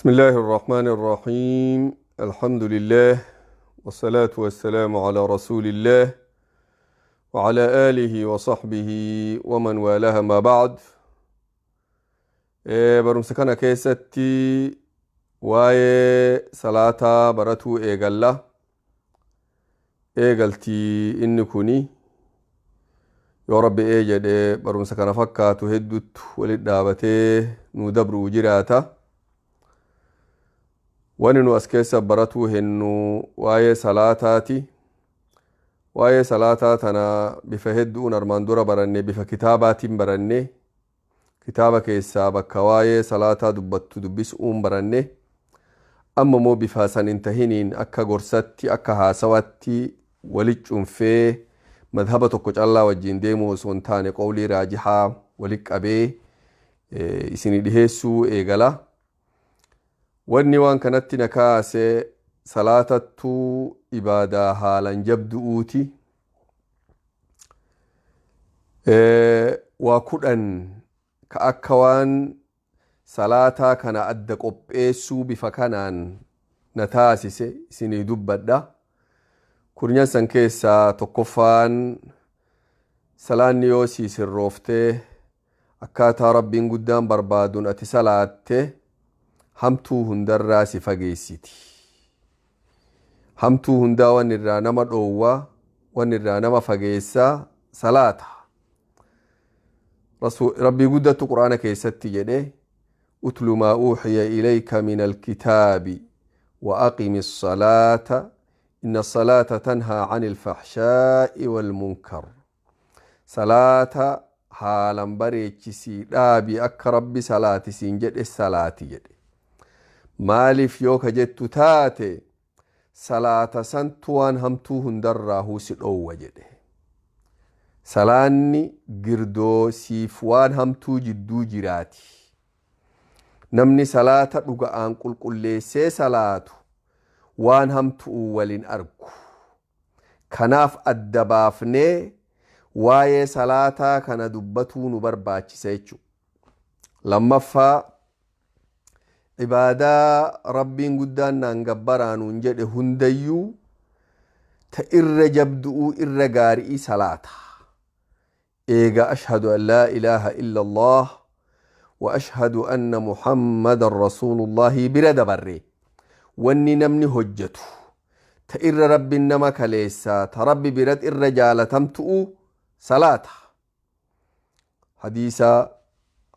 بسم الله الرحمن الرحيم، الحمد لله والصلاة والسلام على رسول الله وعلى آله وصحبه ومن والاه، ما بعد. Barumsa kana keessatti waa'ee salaataa baratuu eegalla. Eegaltii inni kuni yoo Rabbi ee jedhe barumsa kana fakkaatu hedduutu walit dhaabatee nu dabruu jiraata. Wani nu as keessa baratuu hennu waa'ee salaataati. Waa'ee salaataa tana bifa hedduun armaan dura baranne, bifa kitaabaatiin baranne, kitaaba keessaa bakka waa'ee salaataa dubbattu dubbisuun baranne. Amma immoo bifa san hin tahiniin akka gorsatti, akka haasawatti walit cunfee, madhaba tokko callaa wajjin deemuu osoo hin taane qawlii raajihaa walit qabee isinii dhiheessuu eegala. Wanni waan kanatti na kaase salaatattuu ibaadaa haalan jabdu'uuti. Waa 10 ka akka waan salaataa kana adda qopheessuu bifa kanaan na taasise isinii dubbadha. Kurnyan san keessaa tokkoffaan, salaanni yoo sii sirrooftee akkaataa Rabbiin guddaan barbaaduun ati salaatte, hamtuu hundarraa si fageessiti. Hamtuu hundaa waan irraa nama dhoowwaa, waan irraa nama fageessaa salaata. Rabbii guddattu Quraana keessatti jedhe: "اتل ما أوحي إليك من الكتاب وأقم الصلاة إن الصلاة تنهى عن الفحشاء والمنكر". Salaata haalan bareechisii dhaabi, akka Rabbi salaati siin jedhe salaati jedhe. Maaliif yoo ka jettu taate, salaata santu waan hamtuu hundarraa si dhoowwa jedhe. Salaanni girdoo siif waan hamtuu jidduu jiraati. Namni salaata dhuga'aan qulqulleessee salaatu waan hamtuu walin argu. Kanaaf adda baafnee waa'ee salaataa kana dubbatuu nu barbaachisa jechuudha. Lammaffaa, ibaadaa Rabbiin guddaan naan gabbaraanuun jedhe hundayyuu ta irra jabdu'uu, irra gaarii salaata. Eega "أشهد أن لا إله إلا الله وأشهد أن محمدا رسول الله" bira dabarre, wanni namni hojjetu ta irra Rabbiin nama kaleessaa, ta Rabbi birat irra jaalatamtu'u salaata. Hadiisa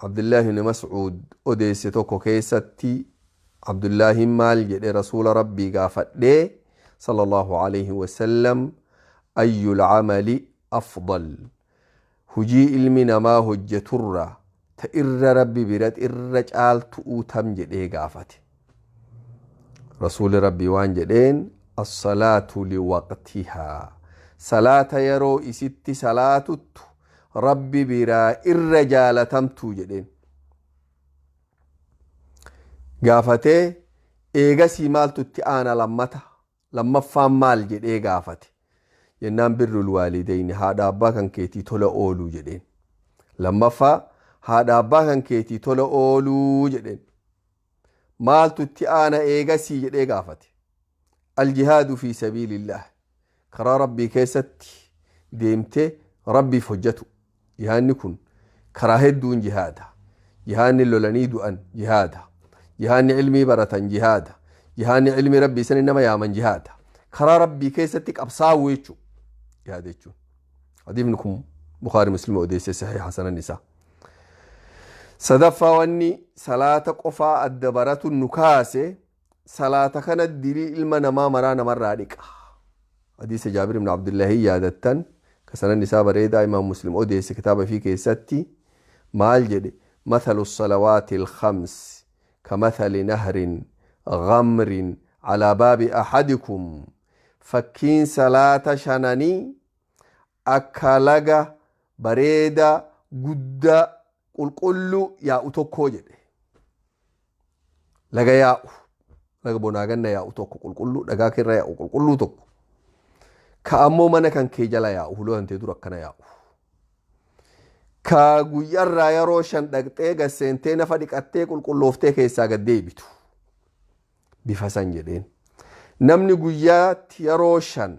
Abdullaahi ibn Mas'uud odeesse tokko keessatti Abdullaahin maal jedhe? Rasuula Rabbii gaafadhee صلى الله عليه وسلم: "أي العمل أفضل؟" Hujii ilmi namaa hojjeturra ta irra Rabbi birat irra caaltu'uu tam jedhee gaafate. Rasuuli Rabbii waan jedheen: "الصلاة لوقتها". Salaata yeroo isitti salaatuttu Rabbi biraa irra jaalatamtuu jedheen. Gaafatee, eegasii maaltu itti aana, lammata lammaffaan maal jedhee gaafate jennaan, "بر الوالدين", haadha abbaa kan keetii tola ooluu jedheen. Lammaffaa haadha abbaa kan keetii tola ooluu jedheen. Maaltu itti aana eegasii jedhee gaafate. "الجهاد في سبيل الله", karaa Rabbii keessatti deemtee Rabbiif hojjetu. Jihaanni kun karaa hedduun jihaada. Jihaanni lolanii du'an jihaada, jihaanni ilmii baratan jihaada, jihaanni ilmii Rabbii sani nama yaaman jihaada. Karaa Rabbii keessatti qabsaa'u jechuu jihaada jechuun. Hadiifni kun Bukaari Muslim odeesse, sahiha sanan isaa. Sadaffaa, wanni salaata qofaa adda baratu nu kaase, salaata kana dilii ilma namaa maraa namarraa dhiqa. Hadiisa Jaabir ibn Abdullaahi yaadattan, ka sanan isaa bareedaa, Imaam Muslim odeesse kitaaba fi keessatti, maal jedhe? "مثل الصلوات الخمس كمثل نهر غمر على باب أحدكم". Fakkiin salaata shananii akka laga bareeda guddaa qulqulluu yaa'u tokkoo jedhe. Laga yaa'u, laga bonaa ganna yaa'u tokko, qulqulluu dhagaa keerra yaa'u qulqulluu tokko, ka ammoo mana kan kee jala yaa'u, huloo hantee dura akkana yaa'u, ka guyyaarraa yeroo 5 dhaqxee gasseentee nafa dhiqattee qulqullooftee keessaa gad deebitu. Bifa san jedheen. Namni guyyaatti yeroo 5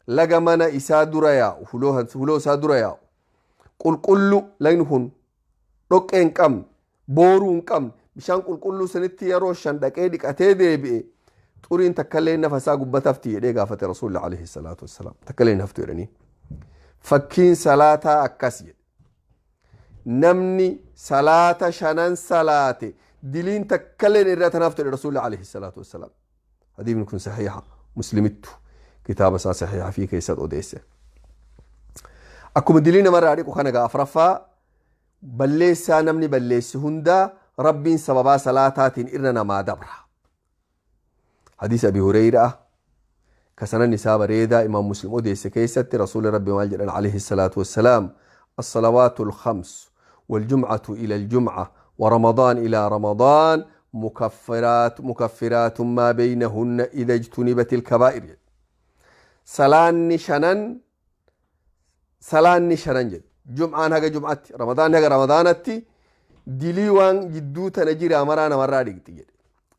laga mana isaa dura yaa'u, huloo isaa dura yaa'u, qulqullu lagni kun dhoqqee hin qabne, booruu hin qabne, bishaan qulqulluu sanitti yeroo 5 dhaqee dhiqatee deebi'e, xuriin takkallee nafa isaa gubbatafti jedhee gaafate Rasuulli alayhi salaatu wassalaam. Takkallee hin haftu jedhanii. Fakkiin salaataa akkas jedhe. Namni salaata 5 salaate diliin takkalleen irraa tanaaf jedhe Rasuulli alayhi salaatu wassalaam. Hadiisni kun sahiiha, Muslimittu kitaaba isaa sahiiha fi keessatti odeesse. Akkuma dilii namarraa dhiqu kana gaa afraffaa balleessaa namni balleessu hundaa Rabbiin sababaa salaataatiin irra namaa dabra. Hadiisa Abi Hureyraa kasanan isaa bareedaa Imaam Muslim odeesse keessatti Rasuulli Rabbi maal jedhan alayhi salaatu wassalaam: الصلوات الخمس والجمعة إلى الجمعة ورمضان إلى رمضان مكفرات ما بينهن إذا اجتنبت الكبائر. سلان شنان جد جمعة هجا جمعة رمضان هجا رمضانتي دليوان جدو تنجير أمرانا مرة ديك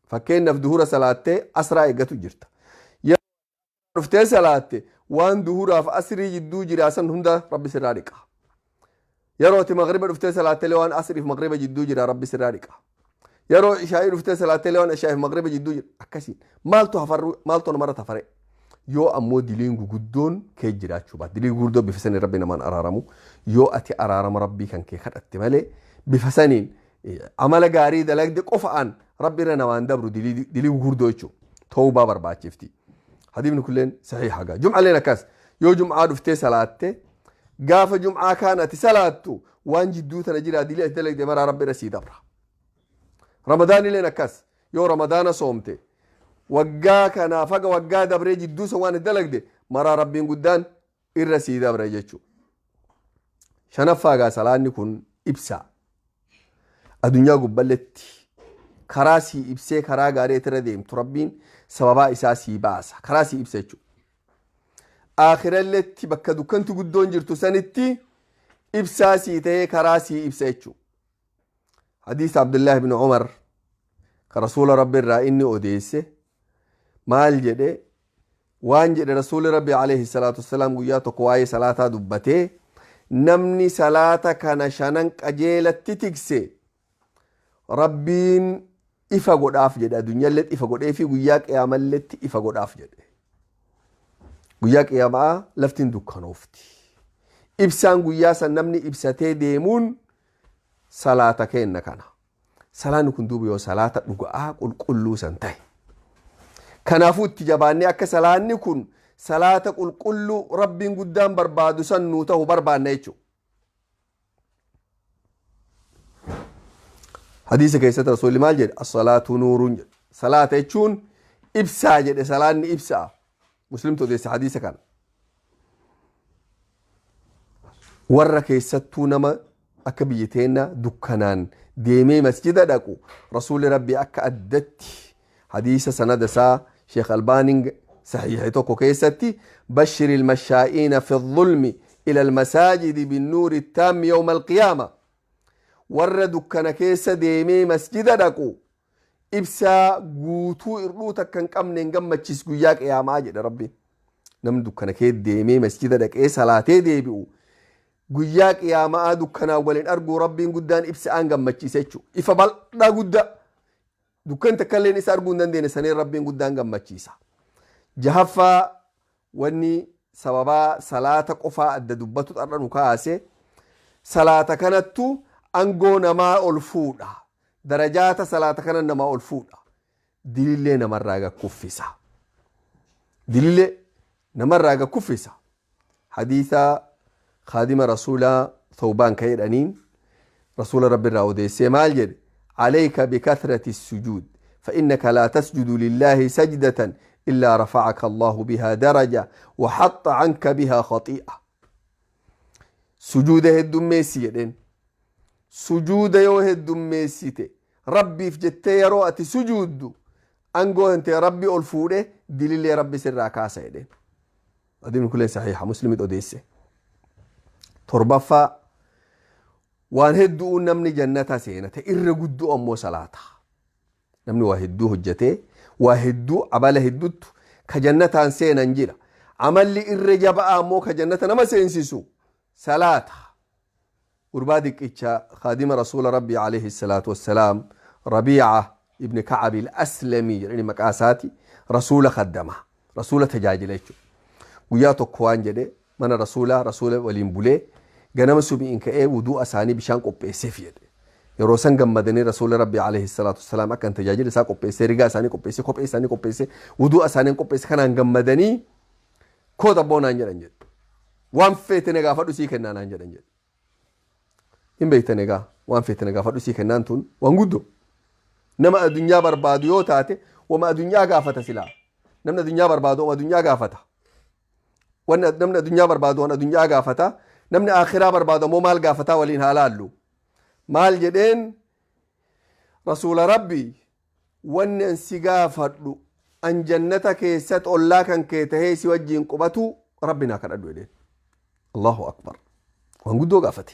فكين في ظهور صلاته أسرع إجتو جرت يا رفتي صلاته وان ظهور في أسري جدو جراسن هندا ربي سرارك يا روتي مغرب رفتي صلاته لوان أسري في مغرب جدو جرا ربي سرارك يا رو إشاء رفتي صلاته لوان إشاء في مغرب جدو جرا أكسين مالتو هفر مالتو نمرة تفرق يو أمو دلين جدون كجرا شو بعد دلين جدون بفسن ربنا من أرارمو يو أتي أرارم ربي كان كي خد أتملي بفسنين عمل جاري دلك دك أوف عن ربي رنا وان دبرو دلي دلي جدون شو توبة بربعة شفتي هذه من كلين صحيح حاجة جمعة لنا كاس يو جمعة رفتي صلاته قاف جمعة كانت صلاته وان جدو تنجرا دلي دلك دمر ربي رسي دبره رمضان لنا كاس يو رمضان صومته وجا كان فجأة وجا دبريج الدوس وان الدلك ده مرة ربي قدان الرسيدة دبريجتشو شنفا سلان يكون إبسا الدنيا قبلت كراسي إبسا كرا غاري ترديم تربين سببا إساسي باسا كراسي إبسا آخر التي بكدو كنت قدون جرتو سنتي إبسا سيته كراسي إبسا حديث عبد الله بن عمر كرسول ربي الرائني أوديسه maal jedhe waan jedhe rasuulli rabbi alayhi salaatu wassalaam guyyaa tokko waa'ee salaataa dubbatee namni salaata kana 5 qajeelatti tikse rabbiin ifa godhaaf jedhe addunyaallee ifa godhee fi guyyaa qiyaamalleetti ifa godhaaf jedhe guyyaa qiyaamaa laftiin dukkanoofti ibsaan guyyaa san namni ibsatee deemuun salaata kenna kana salaanni kun duuba yoo salaata dhuga'aa qulqulluu san ta'e kanaafuu itti jabaannee akka salaanni kun salaata qulqulluu rabbiin guddaan barbaadu san nuu ta'u barbaanna jechuudha. Hadiisa keessatti rasuulli maal jedhe? As-salaatu nuurun jedhe. Salaata jechuun ibsaa jedhe salaanni ibsaa. Muslimtu odeessa hadiisa kana. Warra keessattuu nama akka biyya teennaa dukkanaan deemee masjida dhaqu rasuulli rabbi akka addatti hadiisa sanada isaa شيخ الباني صحيح توكو كيستي بشر المشائين في الظلم إلى المساجد بالنور التام يوم القيامة وردوا كان كيس ديمي مسجد دكو إبسا قوتو إرلوتا كان كم ننقم تشيس قياك يا ماجد ربي نمدو كان كيس ديمي مسجد دك إيه صلاتي ديبيو قياك يا ما دكنا ولين أرجو ربي قدان إبسا أنقم تشيسيتشو إفبال لا قد dukkan takkalleen isa arguu hin dandeenye saniin rabbiin guddaan gammachiisa. Jahaffaa wanni sababaa salaata qofaa adda dubbatu xarra nu kaase salaata kanattu angoo namaa ol fuudha. Darajaata salaata kana namaa ol fuudha. Dilillee namarraa gakkuffisa. Dilillee namarraa gakkuffisa. Hadiisa khaadima rasuulaa Thawbaan ka jedhaniin rasuula rabbiirraa odeessee maal jedhe? عليك بكثرة السجود فإنك لا تسجد لله سجدة إلا رفعك الله بها درجة وحط عنك بها خطيئة. سجوده الدميسي سجود يوه الدميسي ربي في جتة رؤتي سجود أنقو أنت ربي ألفوره دليل ربي سر كاسة هذه من كل صحيحة مسلم أوديسة تربفا waan hedduu namni jannata seenate irra guddoo ammoo salaata. Namni waa hedduu hojjetee Waa hedduu, amala hedduuttu ka jannataan seenan jira. Amalli irra jaba'aa ammoo ka jannata nama seensisu salaata. Gurbaa diqqicha kaadima Rasuula Rabbii alayhi salaatu wassalaam, Rabiica ibni Kacab al-Aslamii jedhani maqaa isaati, Rasuula kaddama, Rasuula tajaajila jechuudha. Guyyaa tokko waan jedhe, mana Rasuulaa Rasuula waliin bulee ganama subi'in ka'ee wudu'a isaanii bishaan qopheesseef jedhe. Yeroo san gammadanii Rasuula Rabbii alayhi salaatu wassalaam akkan tajaajila isaa qopheessee, rigaa isaanii qopheessee, kophee isaanii qopheessee, wudu'a isaanii qopheesse kanaan gammadanii, "Koota abboo," naan jedhan jedhe. "Waan feete na gaafadhu, sii kennaa," naan jedhan jedhe. Hin beektan egaa, waan feete na gaafadhu sii kennaan tun waan guddoo. Nama addunyaa barbaadu yoo taate wama addunyaa gaafata silaa. Namni addunyaa barbaadu wama addunyaa gaafata. Wanni namni addunyaa barbaadu waan addunyaa gaafata. Namni akhiraa barbaadu ammoo maal gaafataa? Waliin haa laallu. Maal jedheen? "Rasuula Rabbi, wanni an si gaafadhu an jannata keessatti ollaa kan kee tahee si wajjiin qubatu Rabbi naa kadhadhu," jedheen. Allahu akbar. Waan guddoo gaafate.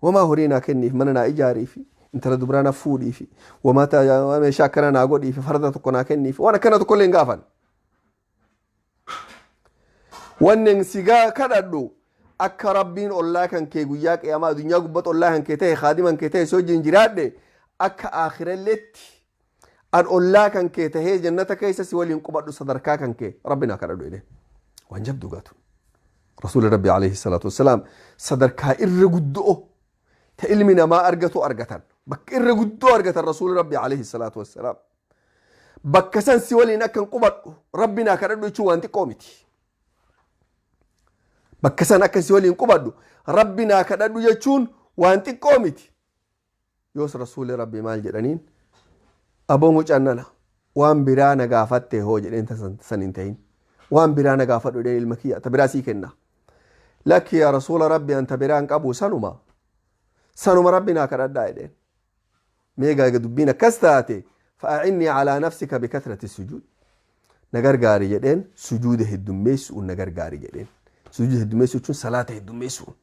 Wamaa horii naa kenniif, mana naa ijaariifi, intala dubraa na fuudhiifi, wamaa meeshaa akkana naa godhiifi, farda tokko naa kenniifi, waan akkana tokkollee hin gaafan. Wanni si kadhadhu akka Rabbiin ollaa kan kee guyyaa qiyaamaa addunyaa gubbatti ollaa kan kee ta'e, kaadima kan kee ta'e, si wajjin jiraadhe, akka aakhiralleetti an ollaa kan kee tahee jannata keessa si waliin qubadhu, sadarkaa kan kee Rabbi naa kadhadhu jedhee. Waan jabduu gaatu. Rasuulli Rabbi alayhi salaatu wassalaam sadarkaa irra guddoo ta ilmi namaa argatu argatan. Bakka irra guddoo argatan Rasuulli Rabbi alayhi salaatu wassalaam. Bakka san si waliin akkan qubadhu Rabbi naa kadhadhu jechuun waan xiqqoo miti. Bakka san akka si waliin qubadhu Rabbi naa kadhadhu jechuun waan xiqqoo miti. Yoos Rasuulli Rabbi maal jedhaniin? "Aboo mucannana, waan biraa na gaafatte hoo?" jedheen. San hin ta'in, "Waan biraa na gaafadhu," jedheen, "ilma kiyya, ta biraa sii kenna." "Lakki yaa Rasuula Rabbi, anta biraa hin qabu, sanuma sanuma Rabbi naa kadhadhaa," jedheen. Mee gaa dubbiin akkas taate, "فأعني على نفسك بكثرة السجود," na gargaari jedheen, sujuuda heddummeessuun na gargaari jedheen. Sujuuda heddummeessuu jechuun salaata heddummeessuun.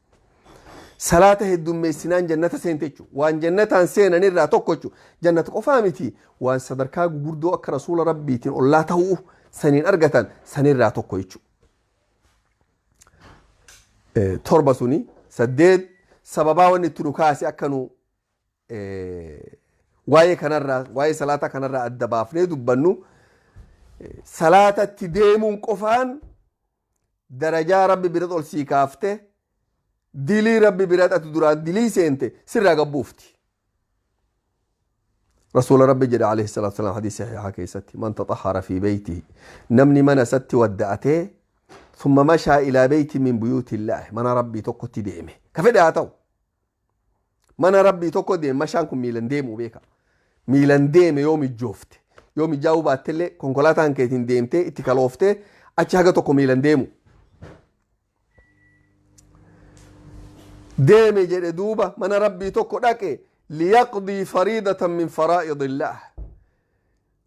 Salaata heddummeessinaan jannata seente jechuudha. Waan jannataan seenan irraa tokko jechuudha. Jannata qofaa miti, waan sadarkaa gurguddoo akka Rasuula Rabbiitiin ollaa ta'uu saniin argatan sanirraa tokko jechuudha. Torba suni. Saddeet, sababaa wanni itti nu kaase akka nu waa'ee kanarraa, waa'ee salaata kanarraa adda baafnee dubbannu, salaatatti deemuun qofaan darajaa Rabbi biratti ol sii kaafte, dilii Rabbi biratti ati duraan dilii seente sirraa gabbuufti. Rasuula Rabbi jedhe alayhi salaatu wasalaam hadiis sahiihaa keessatti: من تطهر في بيته, namni mana isatti wadda'atee, ثم مشى إلى بيت من بيوت الله, mana Rabbii tokkotti deeme, ka fedhe haa ta'u, mana Rabbii tokko deeme. Mashaan kun miilan deemuu beeka. Miilan deeme yoo mijjoofte, yoo mijaa'uu baattellee konkolaataan keetiin deemtee itti kalooftee achi haga tokko miilan deemu. Deeme jedhe duuba, mana Rabbii tokko dhaqe, ليقضي فريضة من فرائض الله,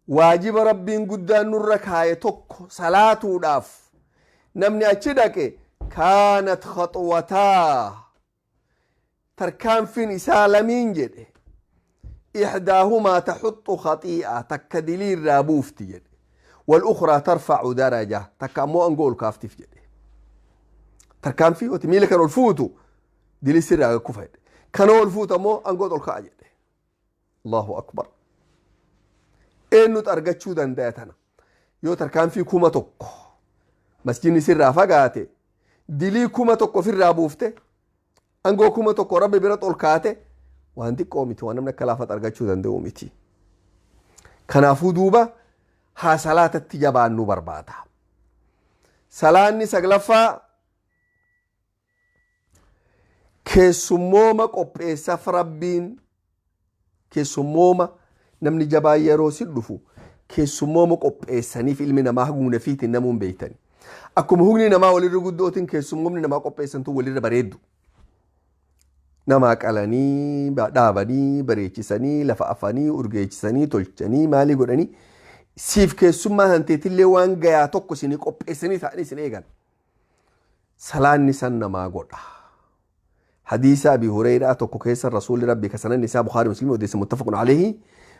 waajiba Rabbiin guddaan nurra kaaye tokko salaatuudhaaf namni achi dhaqe, كانت خطوتاه, tarkaanfiin isaa lamiin jedhe, إحداهما تحط خطيئة, takka diliirraa buufti jedhe, والأخرى ترفع درجة, takka ammoo angoo ol kaaftiif jedhe. Tarkaanfii oti miila kan ol fuutu dilii sirraa kufa jedhe, kana ol fuutu ammoo angoot ol ka'a jedhe. Allahu akbar! Eenyutu argachuu dandaya tana? Yoo tarkaanfii 1000 masjidni sirraa fagaate, dilii 1000 ofirraa buufte, angoo 1000 Rabbi biratti ol kaate. Waan xiqqoo miti, waan namni akka laafatti argachuu danda'u miti. Kanaafuu duuba haa salaatatti jabaannu barbaada. Salaanni saglaffaa keessummooma qopheessaaf Rabbiin. Keessummooma, namni jabaa yeroo si dhufu keessummooma qopheessaniif. Ilmi namaa humna fiitiin namuun beeytani. Akkuma humni namaa walirra guddootiin keessummoomni namaa qopheessantu walirra bareeddu. Namaa qalanii dhaabanii, bareechisanii, lafa afanii, urgeechisanii, tolchanii, maalii godhanii, siif keessummaa hanteetillee waan gayaa tokko isinii qopheessanii ta'anii isin eegan. Salaanni san namaa godha. Hadiisa Abi Hureyraa tokko keessa Rasuulli Rabbi kasanan isaa Bukhari Muslim odeessa, متفق عليه: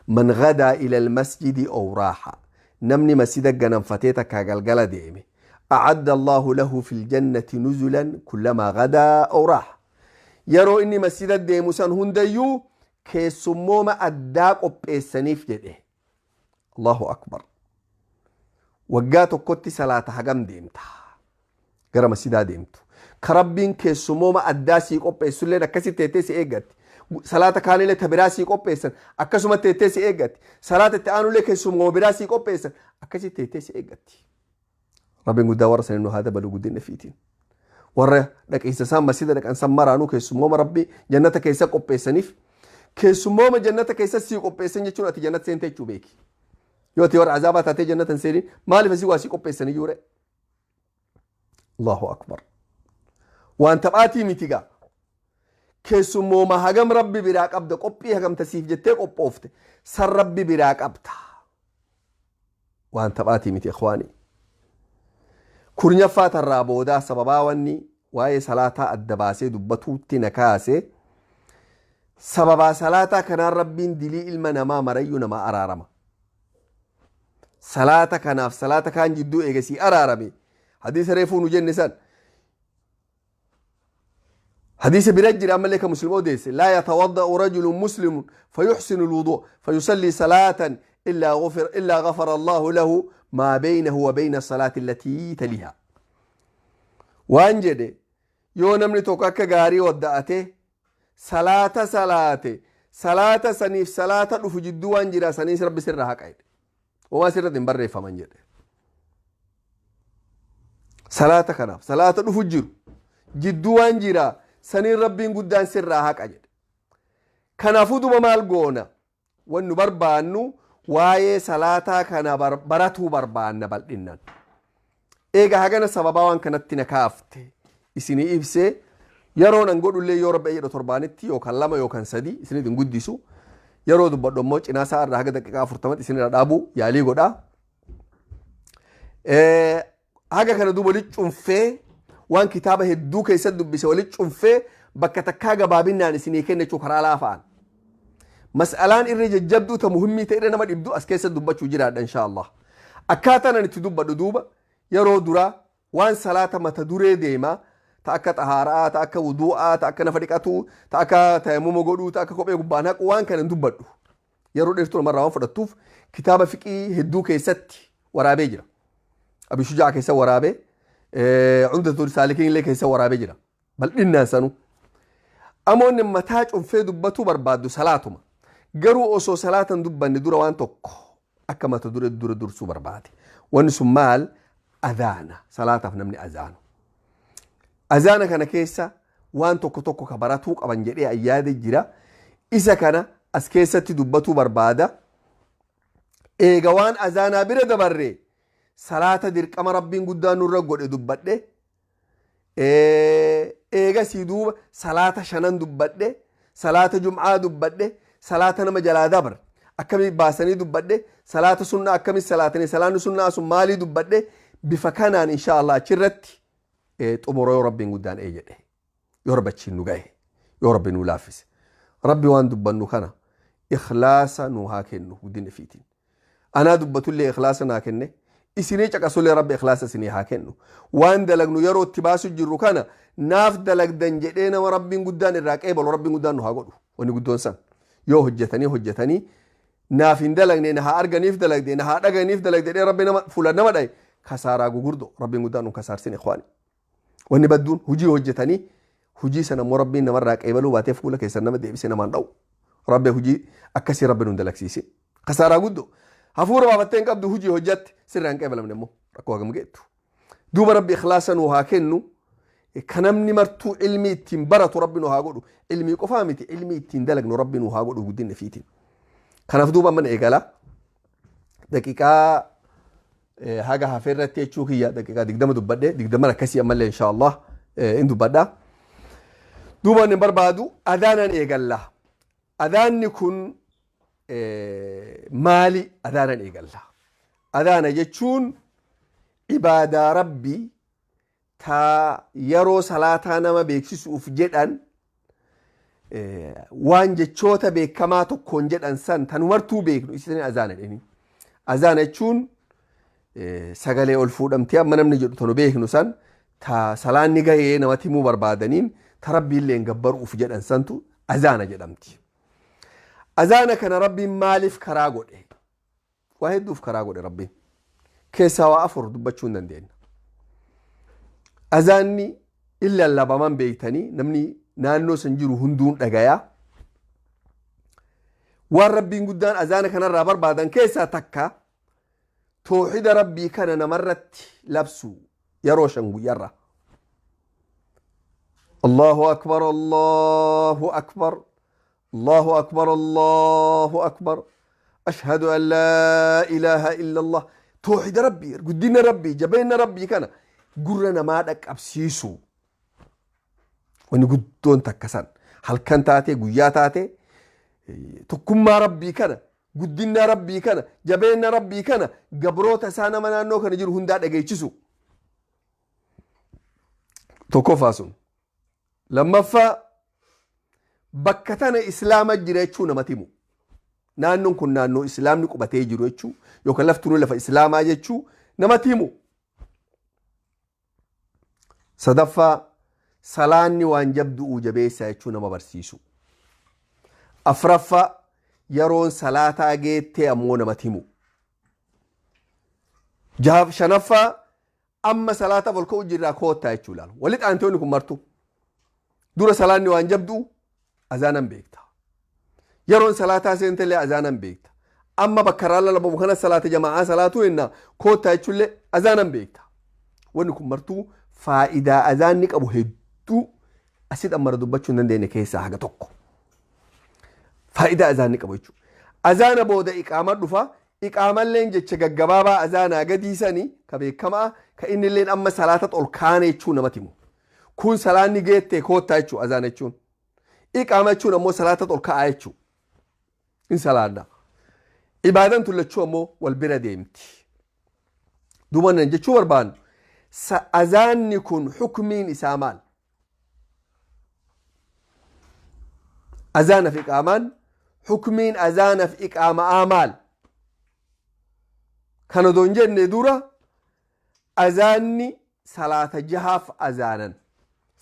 Man gadaa ila almasjidi aw raaxa, namni masjida ganamfatee takkaa galgala deeme, أعد الله له في الجنة نزلا كلما غدا أو راح. Yeroo inni masjida deemu san hundayyuu keessummooma addaa qopheessaniif jedhe. Allahu akbar! Waggaa tokkotti salaata hagam deemta gara masjidaa deemtu ka Rabbiin keessummooma addaa sii qopheessulleen akkasitti teettee si eeggatti. Salaata kaanillee ta biraa sii qopheessan akkasuma teettee si eeggatti. Salaata itti aanullee keessummooma biraa sii qopheessan akkasitti teettee si eeggatti. Rabbiin guddaa warra sanii nu haa dabalu guddina fiitiin. Warra dhaqiinsa isaan masjida dhaqan san maraanuu keessummooma Rabbii jannata keessa qopheessaniif. Keessummooma jannata keessa sii qopheessan jechuun ati jannata seente jechuu beeki. Yoo ati warra azaabaa taatee jannata hin seenin, maaliif asii waa sii qopheessan iyyuu ree? Allahu akbar! Waan taphaatii miti gaa. Keessummooma hagam Rabbi biraa qabda, qophii hagamta siif jettee qophoofte san Rabbi biraa qabda. Waan taphaatii miti, ikhwaanii. Kurnyaffaa tarraa boodaa sababaa wanni waa'ee salaataa adda baasee dubbatuutti na kaase, sababaa salaataa kanaan Rabbiin dilii ilma namaa marayyuu namaa araarama. Salaata kanaaf salaata kaan jidduu eegasii araarame. Hadiisa reefuu nu jenne san, hadiisa bira jira ammallee ka Muslim odeesse: لا يتوضأ رجل مسلم فيحسن الوضوء فيصلي صلاة إلا غفر الله له ما بينه وبين الصلاة التي تليها. Waan jedhe, yoo namni tokko akka gaarii wadda'ate, salaata salaate, salaata saniif salaata dhufu jidduu waan jira saniis Rabbi sirra haqa jedhe, homaa sirratti hin barreeffaman jedhe. Salaata kanaaf salaata dhufu jiru jidduu waan jira saniin Rabbiin guddaan sirraa haqa jedhe. Kanaafuu duba maal goona? Wannu barbaannu waa'ee salaataa kana baratuu barbaanna bal'innan. Eega hagana sababaa waan kanatti na kaafte isinii ibsee, yeroo nan godhullee yoo Rabbi jedhu torbaanitti yookaan lama yookaan sadi isinit hin guddisu. Yeroo dubbadhu ammoo cinaa isaa irraa haga daqiiqaa 40tti isinirra dhaabuu yaalii godhaa. Haga kana duuba walitti cunfee, waan kitaaba hedduu keessatti dubbise walitti cunfee, bakka takkaa gabaabinaan isinii kenna jechuu karaa laafaan. Mas'alaan irra jajjabduu ta muhimmii ta'e irra nama dhibdu as keessa dubbachuu jiraadha, insha Allah. Akkaataan ani itti dubbadhu duuba, yeroo duraa waan salaata mata duree deema, ta akka xahaaraa, ta akka wudu'aa, ta akka nafa dhiqatuu, ta akka tayammuma godhuu, ta akka kophee gubbaan haqu, waan kana hin dubbadhu. Yeroo dheertuu namarraa waan fudhattuuf kitaaba fiqii hedduu keessatti waraabee jira. Abi Shujaa keessa waraabee, Cumdatul Saalikiin illee keessa waraabee jira. Bal'innaan sanuu. Amoonni mataa cunfee dubbatuu barbaaddu salaatuma. Garuu osoo salaatan dubbanne dura waan tokko akka mata duree dura dursuu barbaade. Wanni sun maal? Azaana. Salaataaf namni azaanu. Azaana kana keessa waan tokko tokko ka baratuu qaban jedhee ayyaade jira. Isa kana as keessatti dubbatuu barbaada. Eega waan azaanaa bira dabarre, salaata dirqama Rabbiin guddaan nurra godhe dubbadhe. Eegasii duuba salaata shanan dubbadhe, salaata jum'aa dubbadhe, salaata nama jalaa dabre akkamii baasanii dubbadhe, salaata sunnaa akkamii salaatanii, salaanni sunnaa sun maalii dubbadhe. Bifa kanaan insha Allah achirratti xumura yoo Rabbiin guddaan ee jedhe, yoo Rabbi nu gahe, yoo Rabbi nu laaffise. Rabbi waan dubbannu kana ikhlaasa nu haa kennu guddina fiitiin. Anaa dubbatullee ikhlaasa naa kenne, isinii caqasullee Rabbi ikhlaasa isinii haa kennu. Waan dalagnu yeroo itti baasu jirru kana naaf dalagdan jedhee nama Rabbiin guddaan irraa qeebalu Rabbiin guddaan nu haa godhu. Wanni guddoon san yoo hojjetanii hojjetanii naaf hin dalagne, na haa arganiif dalagde, na haa dhaganiif dalagde jedhee Rabbi nama fuula nama dhaye, kasaaraa gugurdo. Rabbiin guddaan nu kasaarsin, ikhwaani. Wanni badduun hujii hojjetanii hujii sana immoo Rabbiin namarraa qeebaluu baatee fuula keessan nama deebisee namaan dha'u. Rabbi hujii akkasii Rabbi nu dalagsiisin. Kasaaraa guddoo hafuura baafattee hin qabdu, hujii hojjatte sirraa hin qeebalamne immoo rakkoo hagam geettu. Duuba Rabbi ikhlaasa nu haa kennu. Ka namni martuu ilmii ittiin baratu Rabbi nu haa godhu. Ilmii qofaa miti, ilmii ittiin dalagnu Rabbi nu haa godhu guddinna fiitiin. Kanaaf duuba amma eegala. Daqiiqaa haga hafeerratti jechuu kiyya daqiiqaa 20 dubbadhe, 20 akkasii ammallee insha Allah in dubbadha. Duuba inni barbaadu adaanaan eegalla. Adaanni kun maali? Adaanaan eegalla. Adaana jechuun ibaadaa Rabbii ta yeroo salaataa nama beeksisuuf jedhan. Waan jechoota beekamaa tokkoon jedhan san tanumartuu beeknu isaan azaana jedhanii. Azaana jechuun sagalee ol fuudhamtee amma namni jedhu tanu beeknu san ta salaanni gahee namatti himuu barbaadaniin ta rabbiillee gabbaruuf jedhan santu azaana jedhamti. Azaana kana rabbiin maaliif karaa godhe? Waa hedduuf karaa godhe rabbiin. Keessaa waa afur dubbachuu hin dandeenya. Azaanni in lallabaman beektanii namni naannoo san jiru hunduun dhagayaa. Waan rabbiin guddaan azaana kanarraa barbaadan keessaa takka toohida rabbii kana namarratti labsu yeroo 5 guyyarra. Allahu akbar, Allahu akbar, Allahu akbar, Allahu akbar, ashhadu an laa ilaaha illa Allah. Toohida rabbii, guddina rabbii, jabeenya rabbii kana gurra namaa dhaqqabsiisu. Wanni guddoon takka san halkan taate guyyaa taate tokkummaa rabbii kana, guddina rabbii kana, jabeenya rabbii kana gabroota isaa nama naannoo kana jiru hundaa dhageechisu. Tokkoffaa sun. Lammaffaa bakka tana islaama jira jechuu namatti himu. Naannoon kun naannoo islaamni qubatee jiru jechuu yookaan laftunuu lafa islaamaa jechuu namatti himu. Sadaffaa salaanni waan jabdu'uu jabeessaa jechuu nama barsiisu. Afraffaa yeroon salaataa geettee ammoo namatti himu. Shanaffaa amma salaataaf ol ka'uu jirraa koottaa jechuu ilaalu. Walitti aantoonni kun martu. Dura salaanni waan jabdu'u azaanan beekta. Yeroon salaataa seentellee azaanan beekta. Amma bakka irraa lalabamu kana salaata jamaa'aa salaatuu jenna koottaa jechuullee azaanan beekta. Wanni kun martuu faayidaa azaanni qabu hedduu asitti ammara dubbachuu hin dandeenye keessaa haga tokko. Faayidaa azaanni qabu jechuudha. Azaana booda iqaama dhufa. Iqaamalleen jecha gaggabaabaa azaanaa gadii sanii ka beekamaa ka innilleen amma salaata ol kaane jechuu namatti himu. Kun salaanni geettee koottaa jechuudha azaana jechuun. Iqaama jechuun ammoo salaata ol ka'aa jechuudha. In salaanna. Ibaadaan tullachuu ammoo wal bira deemti. Duuba nan jechuu barbaannu azaanni kun hukmiin isaa maal? Azaanaaf iqaamaan hukmiin azaanaaf iqaamaa maal? Kana odoo hin jenne dura azaanni salaata jahaaf azaanan,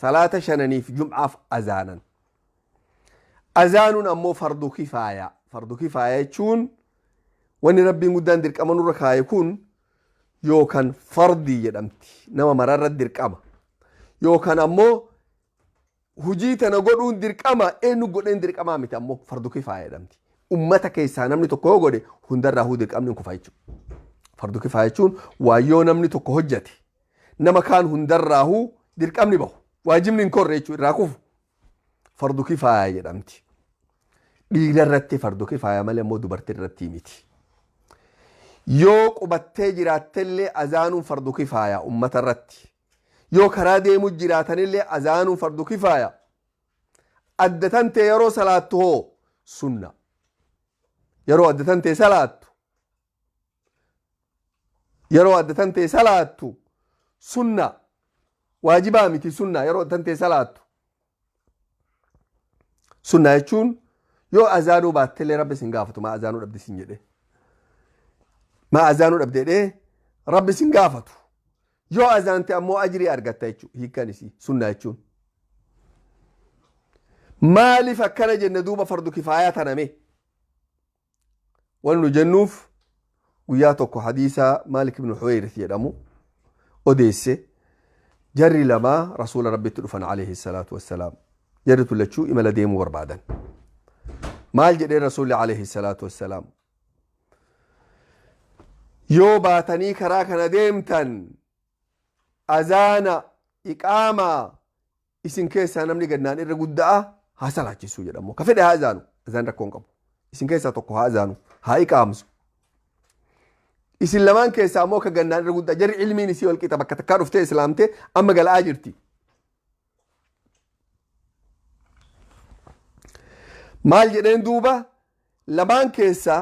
salaata shananiif jum'aaf azaanan. Azaanuun ammoo fardu kifaaya. Fardu kifaaya jechuun wanni rabbiin guddaan dirqama nurra kaaye kun yookaan fardii jedhamti nama mararra dirqama yookaan ammoo hujii tana godhuun dirqama eenyu godheen dirqamaa miti ammoo fardu kifaaya jedhamti. Ummata keessaa namni tokko yoo godhe hundarraa huu dirqamni hin kufa jechuudha. Fardu kifaaya jechuun waan yoo namni tokko hojjate nama kaan hundarraa huu dirqamni bahu waajibni hin korre jechuudha irraa kufu. Fardu kifaaya jedhamti. Dhiira irratti fardu kifaaya malee ammoo dubartii irratti miti. Yoo qubattee jiraattellee azaanuun fardu kifaaya ummata irratti. Yoo karaa deemu jiraatanillee azaanuun fardu kifaaya. Adda tantee yeroo salaattu hoo sunna. Yeroo adda tantee salaattu. Yeroo adda tantee salaattu sunna. Waajibaa miti sunna yeroo adda tantee salaattu. Sunna jechuun yoo azaanuu baattellee rabbi sin gaafatu maa azaanuu dhabde sin jedhe. Maa azaanuu dhabde jedhee rabbi sin gaafatu. Yoo azaante ammoo ajrii argatta jechuudha hiikkaan isii sunna jechuun. Maaliif akkana jenne duuba fardu kifaayaa taname? Waan nu jennuuf guyyaa tokko hadiisa Maalik ibn Huwayrith jedhamu odeesse jarri lamaa rasuula rabbitti dhufan alayhi salaatu wassalaam. Jarri tullachuu imala deemuu barbaadan. Maal jedhee rasuulli alayhi salaatu wassalaam? Yoo baatanii karaa kana deemtan azaana iqaamaa isin keessaa namni gannaan irra guddaa haa salaachisuu jedhamu. Ka fedhe haa azaanu. Azaan rakkoo hin qabu. Isin keessaa tokko haa azaanu. Haa iqaamsu. Isin lamaan keessaa ammoo ka gannaan irra guddaa jarri ilmiin isii wal qixa bakka takkaa dhuftee islaamtee amma gala'aa jirti. Maal jedheen duuba lamaan keessaa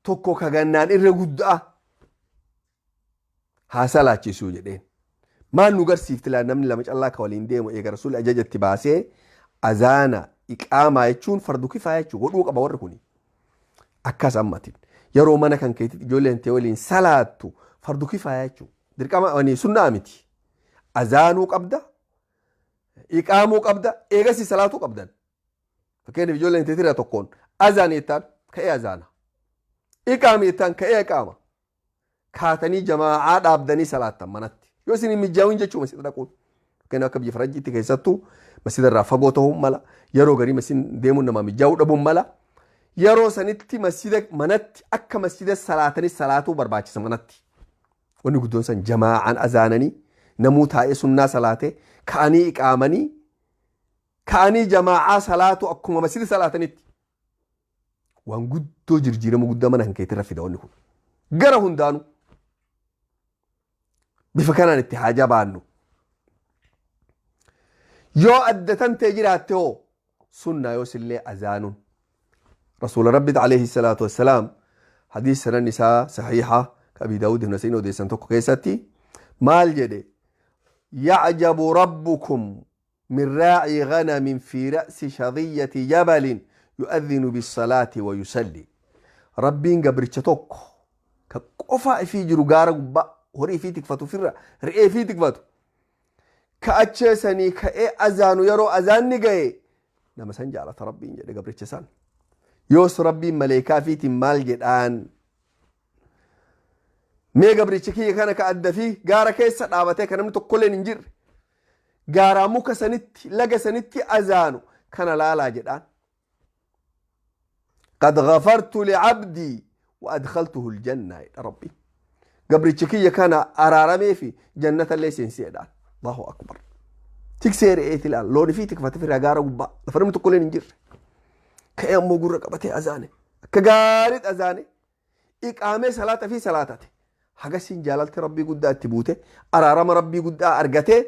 tokko ka gannaan irra guddaa haa salaachisuu jedheen. Maal nu garsiifti laa namni lama callaa ka waliin deemu eega rasuulli ajajatti baasee Azaana iqaamaa jechuun fardu kifaaya jechuu godhuu qaba warri kuni. Akkas ammatiin yeroo mana kan keetitti ijoolleen ta'e waliin salaattu fardu kifaaya jechuu dirqama wani sunnaa miti. Azaanuu qabda, iqaamuu qabda, eegasii salaatuu qabdan. Fakkeenyaaf ijoolleen teetira tokkoon azaan jettaan ka'ee azaana. Iqaami jettaan ka'ee iqaama. Kaatanii jamaa'aa dhaabdanii salaattan manatti. Yoo isin hin mijaa'in jechuu masjida dhaquun. Fakkeenyaaf akka biyya farajjiitti keessattuu masjida irraa fagoo ta'uun mala. Yeroo garii masjidni deemuun namaa mijaa'uu dhabuun mala. Yeroo sanitti masjida manatti akka masjida salaatanii salaatuu barbaachisa manatti. Wanni guddoon san jamaa'aan azaananii namuu taa'ee sunnaa salaatee ka'anii iqaamanii ka'anii jamaa'aa salaatu akkuma masjida salaatanitti. Waan guddoo jirjiirama guddaa mana kan keetirra fida wanni kun. Gara hundaanuu bifa kanaan itti haa jabaannu. Yoo adda tan ta'e jiraatte hoo sunnaa yoo sillee azaanuun. Rasuula Rabbi alayhi salaatu wassalaam hadiis sanan isaa sahiiha ka Abi Daawud ibn Sa'iin odeessan tokko keessatti maal jedhe? Ya'jabu rabbukum min raaci ghanamin fi ra'si shadiyyati jabalin yu'adhinu bis-salaati wa yusalli. Rabbiin gabricha tokko ka qofaa ifii jiru gaara gubbaa horii ifii tikfatu ofirra re'ee ifii tikfatu ka achee sanii ka'ee azaanu yeroo azaanni ga'e nama san jaalata Rabbiin jedhe gabricha san. Yoos Rabbiin maleekaa ifiitiin maal jedhaan? Mee gabricha kiyya kana ka adda fi gaara keessa dhaabatee ka namni tokkolleen hin jirre gaaraa muka sanitti laga sanitti azaanu kana laalaa jedhaan. Qad ghafartu li'abdii wa adkhaltuhu aljanna jedha Rabbi. Gabricha kiyya kana araaramee fi jannata illee seensi jedhaan. Allahu akbar. Tiksee re'eeti ilaala. Loon fi tikfate fi gaara gubbaa lafa namni tokkolleen hin jirre. Ka'ee ammoo gurra qabatee azaane. Akka gaariitti azaane. Iqaamee salaata fi salaatate. Hagasiin jaalalti Rabbii guddaa itti buute araarama Rabbii guddaa argatee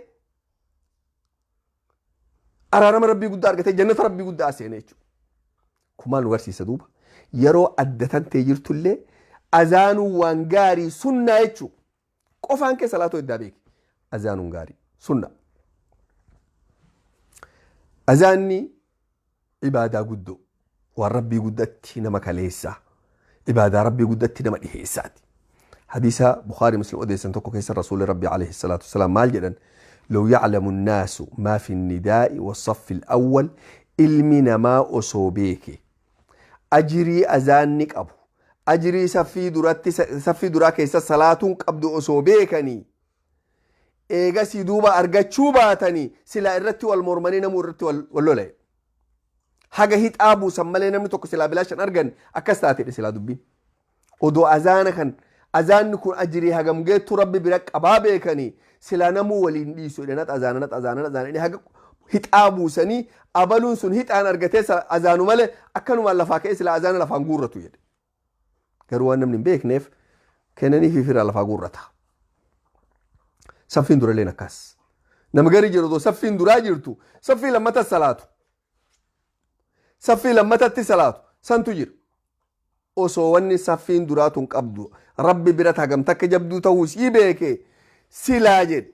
araarama Rabbii guddaa argatee jannata Rabbii guddaa seene jechuudha. Kun maal nu agarsiisa duuba? Yeroo adda tan ta'e jirtullee azaanuun waan gaarii sunnaa jechuudha. Qofaan kee salaatoo iddaa beeki. Azaanuun gaarii sunna. Azaanni ibaadaa guddoo waan Rabbii guddatti nama kaleessaa ibaadaa Rabbii guddatti nama dhiheessaati. Hadiisa Bukhaari Muslim odeessan tokko keessa Rasuulli Rabbii alayhi salaatu wasalaam maal jedhan? Law ya'lamu nnaasu maa fi nnidaa'i wassaffi al-awwal ilmi namaa osoo beeke ajirii azaanni qabu ajirii saffii duratti saffii duraa keessa salaatuun qabdu osoo beekanii eegasii duuba argachuu baatanii silaa irratti wal mormanii namuu irratti wal lola'e. Haga hixaa buusan malee namni tokko silaa bilaashan argan akkas taatedha silaa dubbiin. Odoo azaana kan azaanni kun ajirii hagam geettu Rabbi bira qabaa beekanii silaa namuu waliin dhiisu jedhe nat azaana nat azaana nat azaana haga hixaa buusanii abaluun sun hixaan argatee azaanu malee akkanumaan lafaa ka'ee silaa azaana lafaan guurratu jedhe. Garuu waan namni hin beekneef kennanii fi firaa lafaa guurrata. Saffiin duralleen akkas. Nama garii jiru otoo saffiin duraa jirtu saffii lammata salaatu. Saffii lammatatti salaatu santu jira. Osoo wanni saffiin duraa tun qabdu Rabbi bira hagam takka jabduu ta'uu sii beeke silaa jedhe.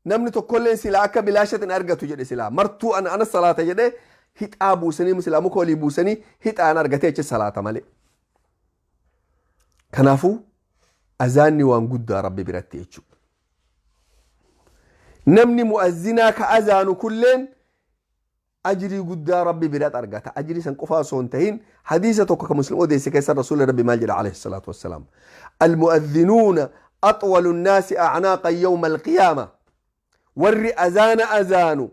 Namni tokkolleen silaa akka bilaashatti hin argatu jedhe silaa martuu ana ana salaata jedhe hixaa buusanii silaa muka olii buusanii hixaan argatee achi salaata malee. Kanaafuu azaanni waan guddaa Rabbi biratti jechuudha. Namni mu'azzinaa ka azaanu kulleen ajrii guddaa Rabbi biratti argata. Ajrii san qofaa osoo hin tahin hadiisa tokko ka Muslim odeesse keessa Rasuulli Rabbi maal jedha alayhi salaatu wassalaam. Almu'adhinuuna axwalu nnaasi a'naaqan yawma alqiyaama. Warri azaana azaanu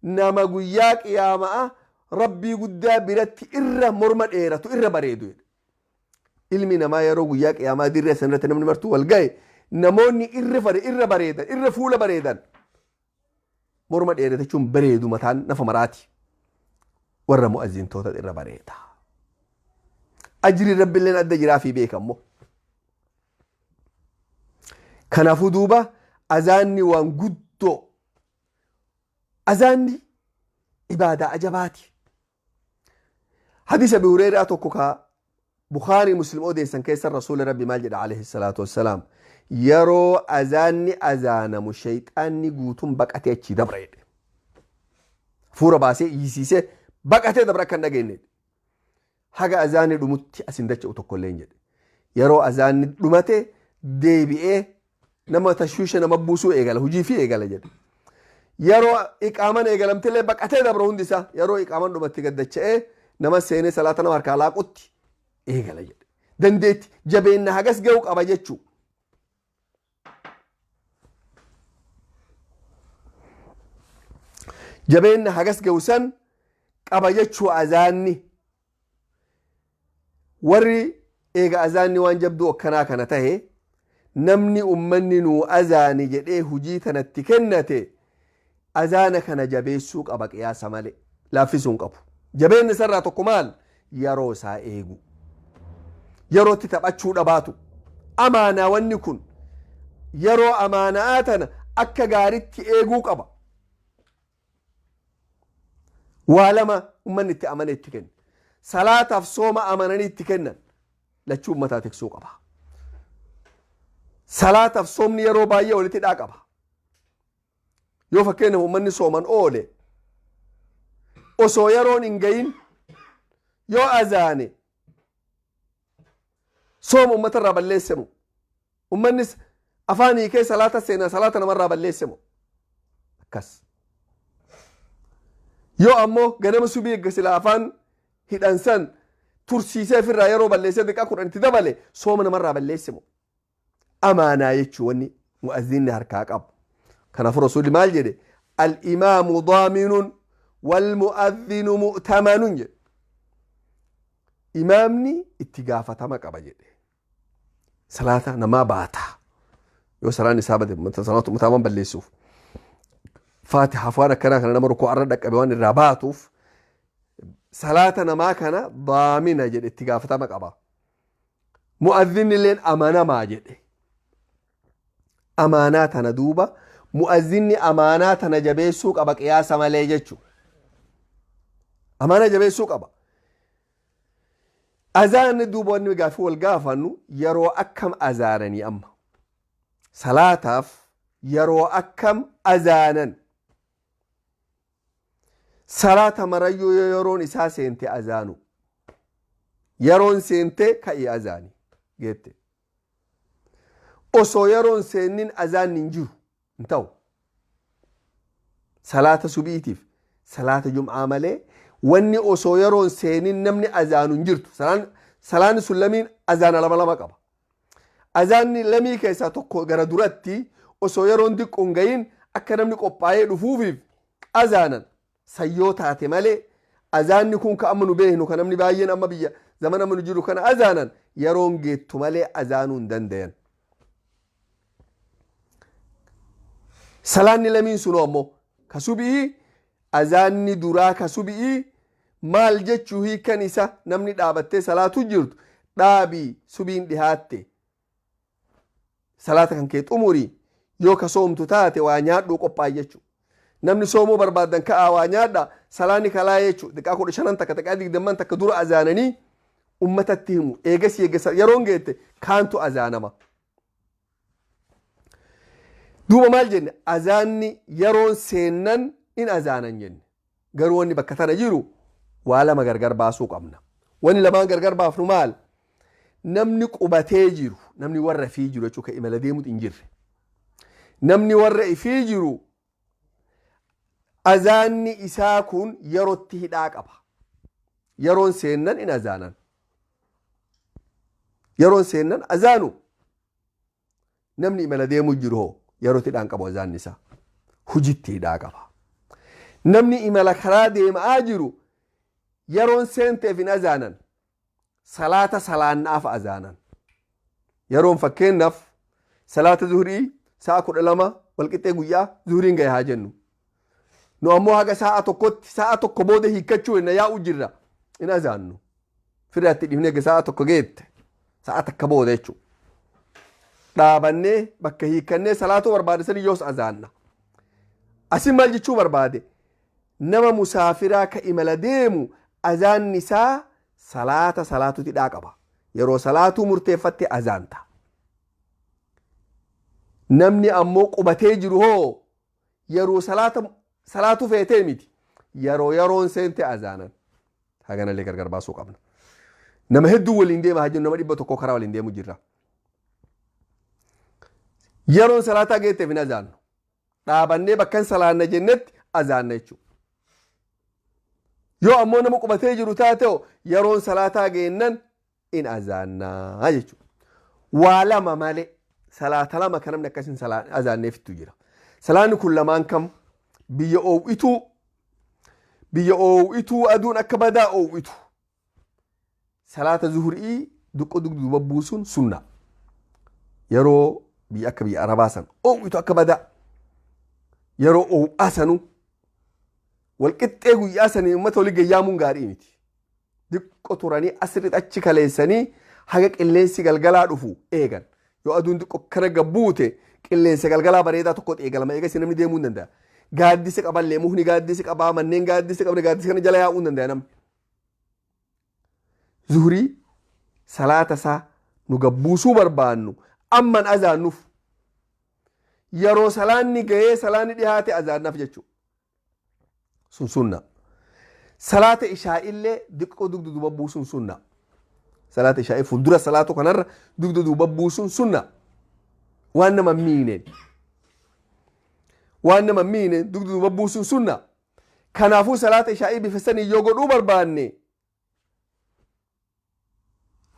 nama guyyaa qiyaama'a Rabbii guddaa biratti irra morma dheeratu irra bareedu jedhe. Ilmi namaa yeroo guyyaa qiyaamaa dirree sanarratti namni martuu wal gahe namoonni irra bareedan irra fuula bareedan morma dheerate jechuun bareedu mataan nafa maraati. Warra mu'azzintoota irra bareeda. Ajri Rabbiilleen adda jiraa fi beekammoo. Kanaafuu duuba azaanni waan guddoo azaanni ibaadaa ajabaati. Hadiisa Abi Hureyraa tokko ka Bukaarii Muslim odeessan keessa Rasuulli Rabbi maal jedha alayhi salaatu wassalaam yeroo azaanni azaanamu shayxaanni guutuun baqatee achii dabra jedhe. Fuura baasee iyyisiisee baqatee dabra akka hin dhageenye. Haga azaanni dhumutti asin dacha'u tokkollee hin jedhe. Yeroo azaanni dhumate deebi'ee nama tashwiisha nama buusuu eegala, hojii fi eegala jedhe. Yeroo iqaaman eegalamtillee baqatee dabra hundi isaa. Yeroo iqaaman dhumatti gaddacha'ee nama seenee salaata nama harkaa laaqutti eegala jedhe. Dandeetti jabeenna hagas ga'u qaba jechuu. Jabeenna hagas ga'u san qaba jechuu azaanni. Warri eega azaanni waan jabduu akkanaa kana tahe namni ummanni nuu azaani jedhee hujii tanatti kennate azaana kana jabeessuu qaba qiyaasa malee laaffisuu hin qabu. Jabeenni isarraa tokko maal? Yeroo isaa eegu. Yerootti taphachuu dhabaatu. Amaanaa wanni kun yeroo amaanaa tana akka gaaritti eeguu qaba. Waa lama ummanni itti amane itti kenna. Salaataaf sooma amananii itti kennan lachuu ummataa tiksuu qaba. Salaataaf soomni yeroo baay'ee walitti hidhaa qaba. Yoo fakkeenyaaf ummanni sooman oole osoo yeroon hin gahin yoo azaane sooma ummata irraa balleessemu. Ummannis afaan hiikee salaata seenaa salaata namarraa balleessemu. Akkas. Yoo ammoo ganama subii eegga silaa afaan hidhan san tursiisee ofirraa yeroo balleessee daqiiqaa 10 itti dabale sooma namarraa balleessemu. Amaanaa jechuu wanni mu'azzinni harkaa qabu. Kanaafuu Rasuulli maal jedhe? Al-imaamu daaminun wal mu'azzinu mu'tamanun jedhe. Imaamni itti gaafatama qaba jedhe. Salaata namaa baata. Yoo salaan isaa bade salaata uummataa balleessuuf. Faatihaaf waan akkanaa kana nama rukuu arra dhaqqabe waan irraa baatuuf salaata namaa kana daamina jedhe itti gaafatama qaba. Mu'azzinni illeen amanamaa jedhe. Amaanaa tana duuba mu'azzinni amaanaa tana jabeessuu qaba qiyaasa malee jechuudha. Amaanaa jabeessuu qaba. Azaanni duuba wanni gaafii wal gaafannu yeroo akkam azaananii amma? Salaataaf yeroo akkam azaanan? Salaata marayyuu yoo yeroon isaa seente azaanu. Yeroon seente ka'ii azaani geette. Osoo yeroon seennin azaanni hin jiru hin ta'u. Salaata subiitiif salaata jum'aa malee wanni osoo yeroon seenin namni azaanu hin jirtu. Salaanni sun lamiin azaana lama lama qaba. Azaanni lamii keessaa tokko gara duratti osoo yeroon diqqoo hin gahin akka namni qophaa'ee dhufuufiif azaanan sayyoo taate malee azaanni kun ka amma nu beeknu ka namni baay'een amma biyya zaman amma nu jiru kana azaanan yeroon geettu malee azaanuu hin dandayan. Salaanni lamiin sunoo ammoo ka subi'ii azaanni duraa ka subi'ii maal jechuu hiikan isa namni dhaabattee salaatu jirtu dhaabii subiin dhihaatte salaata kan kee xumurii yoo ka soomtu taate waa nyaadhuu qophaa'e jechuudha. Namni soomuu barbaadan ka'aa waa nyaadha salaanni kalaa jechuudha. Daqiiqaa 15 takka daqiiqaa 20 takka dura azaananii ummatatti himu. Eegas eegasa yeroon geette kaantu azaanama. Duuba maal jenne azaanni yeroon seennan in azaanan jenne. Garuu wanni bakka tana jiru waa lama gargar baasuu qabna. Wanni lamaan gargar baafnu maal? Namni qubatee jiru namni warra ifii jiru jechuudha kan imala deemutu hin jirre. Namni warra ifii jiru azaanni isaa kun yerootti hidhaa qaba. Yeroon seennan in azaanan. Yeroon seennan azaanu. Namni imala deemu jiru hoo yerootti hidhaan qabu azaanni isaa. Hujitti hidhaa qaba. Namni imala karaa deemaa jiru yeroon seenteef hin azaanan. Salaata salaannaaf azaanan. Yeroon fakkeenyaaf salaata zuhurii sa'a 12 walqixxee guyyaa zuhuriin gahe haa jennu. Nu ammoo haga sa'a tokkotti sa'a tokko booda hiikkachuu hinna yaa'u jirra hin azaannu. Firraatti dhiifnee eega sa'a tokko geette sa'a takka booda jechuudha. Dhaabannee bakka hiikkannee salaatuu barbaade sanii yoos azaanna. Asin maal jechuu barbaade nama musaafiraa ka imala deemu azaanni isaa salaata salaatutti hidhaa qaba. Yeroo salaatuu murteeffatte azaanta. Namni ammoo qubatee jiru hoo yeroo salaata salaatuu feetee miti. Yeroo yeroon seente azaanan. Haganallee gargar baasuu qabna. Nama hedduu waliin deema haa jennu, nama 100 karaa waliin deemu jirra. Yeroon salaataa geetteef hin azaannu. Dhaabannee bakka hin salaanna jennetti azaanna jechuudha. Yoo ammoo nama qubatee jiru taate yeroon salaataa geennan in azaannaa jechuudha. Waa lama malee salaata lama kan namni akkas hin azaanneefittu jira. Salaanni kun lamaan kam? Biyya oowwituu, biyya oowwituu aduun akka badaa oowwitu. Salaata zuhurii duqqo dugduuba buusuun sunna. Yeroo biyya akka biyya Arabaa san oowwitu akka badaa. Yeroo oowwaa sanuu walqixxee guyyaa sanii uummata walii gayyaamuun gaarii miti. Diqqo turanii asirratti achi kaleessanii haga qilleensi galgalaa dhufu eegan. Yoo aduun diqqo kana gabbuute qilleensa galgalaa bareedaa tokkotti eegalama. Eegas namni deemuu hin danda'a. Gaaddisa qaballee mukni gaaddisa qabaa, manneen gaaddisa qabne, gaaddisa kana jala yaa'uu hin danda'a namni. Zuhurii salaata isaa nu gabbuusuu barbaannu amman azaannuuf yeroo salaanni gahee salaanni dhihaate azaannaaf jechuudha. Sun sunna. Salaata ishaa'illee diqqoo dugda duuba buusuun sunna. Salaata ishaa'ii fuuldura salaatu kanarra dugda duuba buusuun sunna. Waan nama miineen. Waan nama miineen dugda duuba buusuun sunna. Kanaafuu salaata ishaa'ii bifa sanii yoo godhuu barbaanne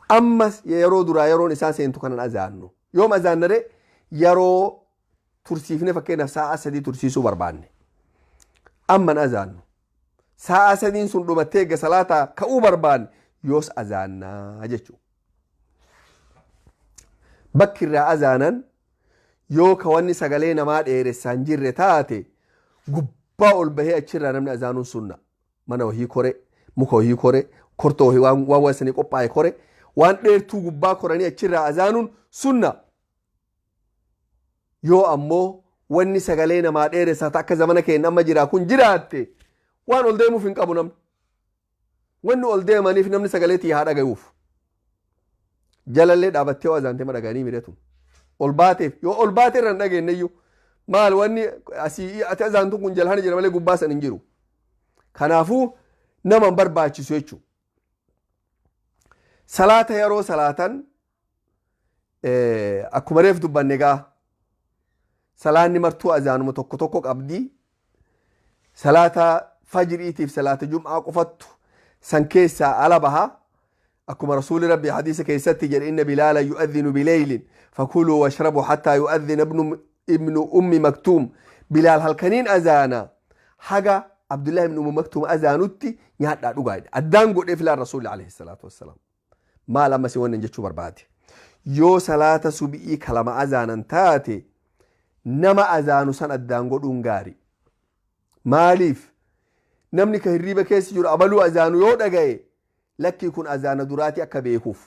ammas yeroo duraa yeroon isaan seentu kanan azaannu. Yoom azaannare? Yeroo tursiifne, fakkeenyaaf sa'a 3 tursiisuu barbaanne. Amman azaannu. Sa'a 3n sun dhumattee eega salaataa ka'uu barbaanne yoos azaannaa jechuudha. Bakki irraa azaanan yoo ka wanni sagalee namaa dheeressaan jirre taate gubbaa ol bahee achirraa namni azaanuun sunna. Mana wahii kore, muka wahii kore, kortoo wahii waan waan sanii qophaa'e kore, waan dheertuu gubbaa koranii achirraa azaanuun sunna. Yoo ammoo wanni sagalee namaa dheeressaa akka zamana keenya amma jiraa kun jiraatte waan ol deemuuf hin qabu namni. Wanni ol deemaniif namni sagalee tiyya haa dhagayuuf. Jalallee dhaabattee yoo azaantee ma dhaganii miretu. Ol baateef yoo ol baatee irra hin dhageenye iyyuu maal wanni asii ati azaantu kun jalhana jira malee gubbaa san hin jiru. Kanaafuu nama hin barbaachisu jechuudha. Salaata yeroo salaatan akkuma reef dubbanne gaa salaanni martuu azaanuma tokko tokko qabdi. Salaata fajriitiif salaata jum'aa qofattu san keessaa ala baha. Akkuma Rasuulli Rabbi hadiisa keessatti jedhe, inna Bilaala yu'adhinu bileylin fakuluu washrabu hattaa yu'adhina ibnu ummi maktuum. Bilaal halkaniin azaana, haga Abdullahi ibn Ummi Maktuum azaanutti nyaadhaa dhugaa jedhe. Addaan godhee filaan Rasuulli alayhi salaatu wassalaam. Maal ammas wannan jechuu barbaade? Yoo salaata subi'ii kalama azaanan taate nama azaanu san addaan godhuun gaari. Maaliif? Namni ka hirriiba keessa jiru abaluu azaanu yoo dhagaye lakkii kun azaana duraati akka beekuuf.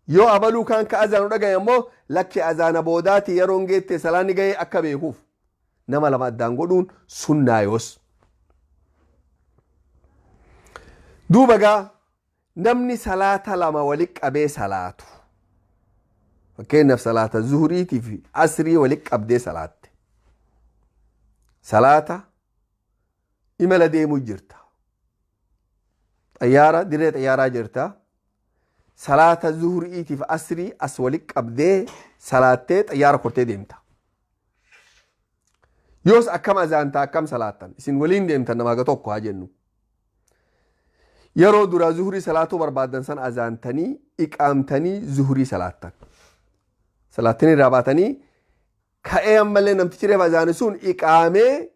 Yoo abaluu kaan ka azaanu dhagaye ammoo lakki azaana boodaati yeroon geette salaanni gahee akka beekuuf. Nama lama addaan godhuun sunnaa yoos. Duuba gaa namni salaata lama wali qabee salaatu. Fakkeenyaaf salaata zuhuriitii fi asrii wali qabdee salaatte. Salaata imala deemuu jirta. Xayyaara dirree xayyaaraa jirta. Salaata zuhuriitii fi asrii as wali qabdee salaattee xayyaara kortee deemta. Yoos akkam azaantaa, akkam salaattan? Isin waliin deemtan namaa ga tokko haa jennu. Yeroo duraa zuhurii salaatuu barbaaddan san azaantanii iqaamtanii zuhurii salaattan. Salaattanii irraa baatanii ka'ee ammallee namtichi reef azaane sun iqaamee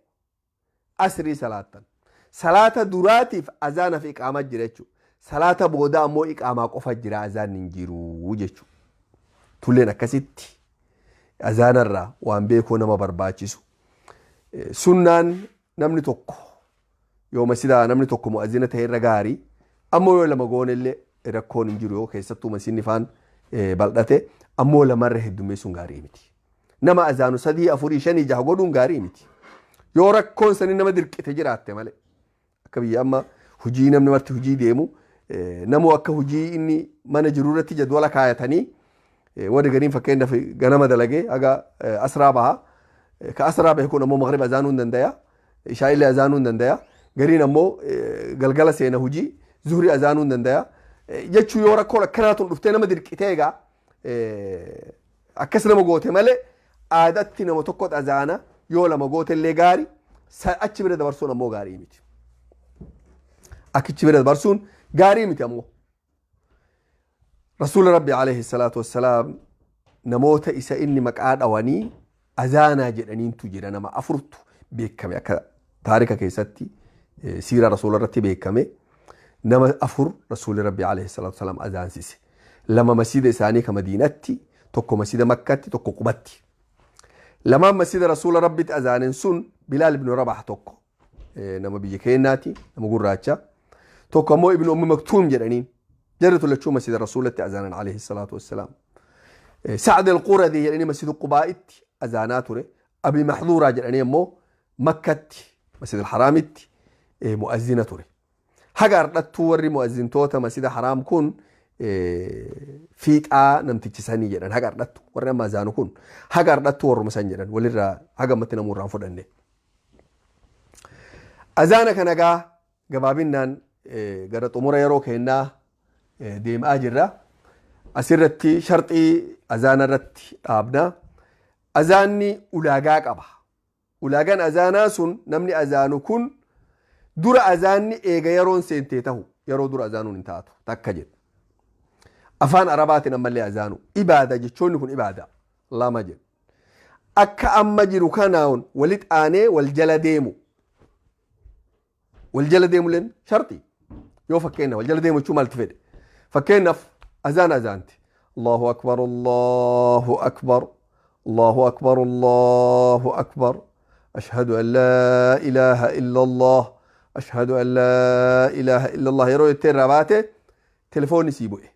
asrii salaattan. Salaata duraatiif azaanaaf iqaamaa jira jechuudha. Salaata boodaa ammoo iqaamaa qofa jira, azaanni hin jiru jechuudha. Tulleen akkasitti azaanarraa waan beekuu nama barbaachisu. Sunnaan namni tokko yoo masidaa namni tokko mu'azzina ta'e irra gaarii, ammoo yoo lama goonellee rakkoon hin jiru, yoo keessattuu masinni faan bal'ate. Ammoo lamarra heddummeessuun gaarii miti. Nama azaanu sadii, afurii, shanii, jaha godhuun gaarii miti. Yoo rakkoon sanii nama dirqite jiraatte malee. Akka biyya amma hojii namni marti hojii deemu, namoo akka hojii inni mana jiru irratti jadwala kaayatanii, warri gariin fakkeenyaaf ganama dalagee haga asraa baha. Ka asraa bahe kun ammoo magriba azaanuu hin danda'a. Ishaa'illee azaanuu hin dandaya. Gariin ammoo galgala seena hujii zuhrii azaanuu hin dandaya. Jechuu yoo rakkoon akkanaa tun dhuftee nama dirqitee egaa akkas nama goote malee, aadatti nama tokko azaana. Yoo lama goote illee gaari, achi bira dabarsuun ammoo gaarii miti. Akkichi bira dabarsuun gaarii miti ammoo. Rasuula Rabbi alayhi salaatu wassalaam namoota isa inni maqaa dhawanii azaanaa jedhaniintu jira. Nama afurtu beekame akka taarika keessatti, siiraa rasuula irratti beekame. Nama afur Rasuulli Rabbi alayhi salaatu wassalaam azaansise. Lama masiida isaanii ka Madiinatti, tokko masiida Makkatti, tokko Qubatti. Lamaan masiida Rasuula Rabbitti azaanen sun Bilaal ibn Rabah tokko, nama biyya keenyaati, nama gurraacha. Tokko ammoo Ibn Ummi Maktuum jedhaniin. Jarri lachuu masiida Rasuulatti azaanan alayhi salaatu wassalaam. Sacd al-Quradii jedhanii masiida Qubaa'itti azaanaa ture. Abi Maxduuraa jedhanii ammoo Makkatti, Masjid al-Haraamitti mu'azzina ture. Haga hardhattuu warri mu'azzintoota Masjida Haraam kun fiixaa namtichisanii jedhan. Haga hardhattu warri amma azaanu kun haga hardhattuu warruma san jedhan, walirraa haga ammatti namuu irraa fudhanne. Azaana kana gaa gabaabinnaan gara xumura yeroo kennaa deemaa jirra. Asirratti sharxii azaana irratti dhaabna. Azaanni ulaagaa qaba. Ulaagaan azaanaa sun namni azaanu kun dura azaanni eega yeroon seentee tahu, yeroo dura azaanuun hin taatu takka jedhu. Afaan Arabaatiin ammallee azaanu ibaada, jechoonni kun ibaada lama jedhu. Akka amma jiru kanaan walit aanee wal jala deemu. Wal jala deemuleen sharxii. Yoo fakkeenya wal jala deemu jechuun maaltu fedhe? Fakkeenyaaf azaan azaanti. Allahu akbar, Allahu akbar, Allahu akbar, Allahu akbar. Ashhadu an laa ilaaha illa Allah. Ashhadu an laa ilaaha illa Allah. Yeroo jettee irraa baate telefoonni sii bu'e.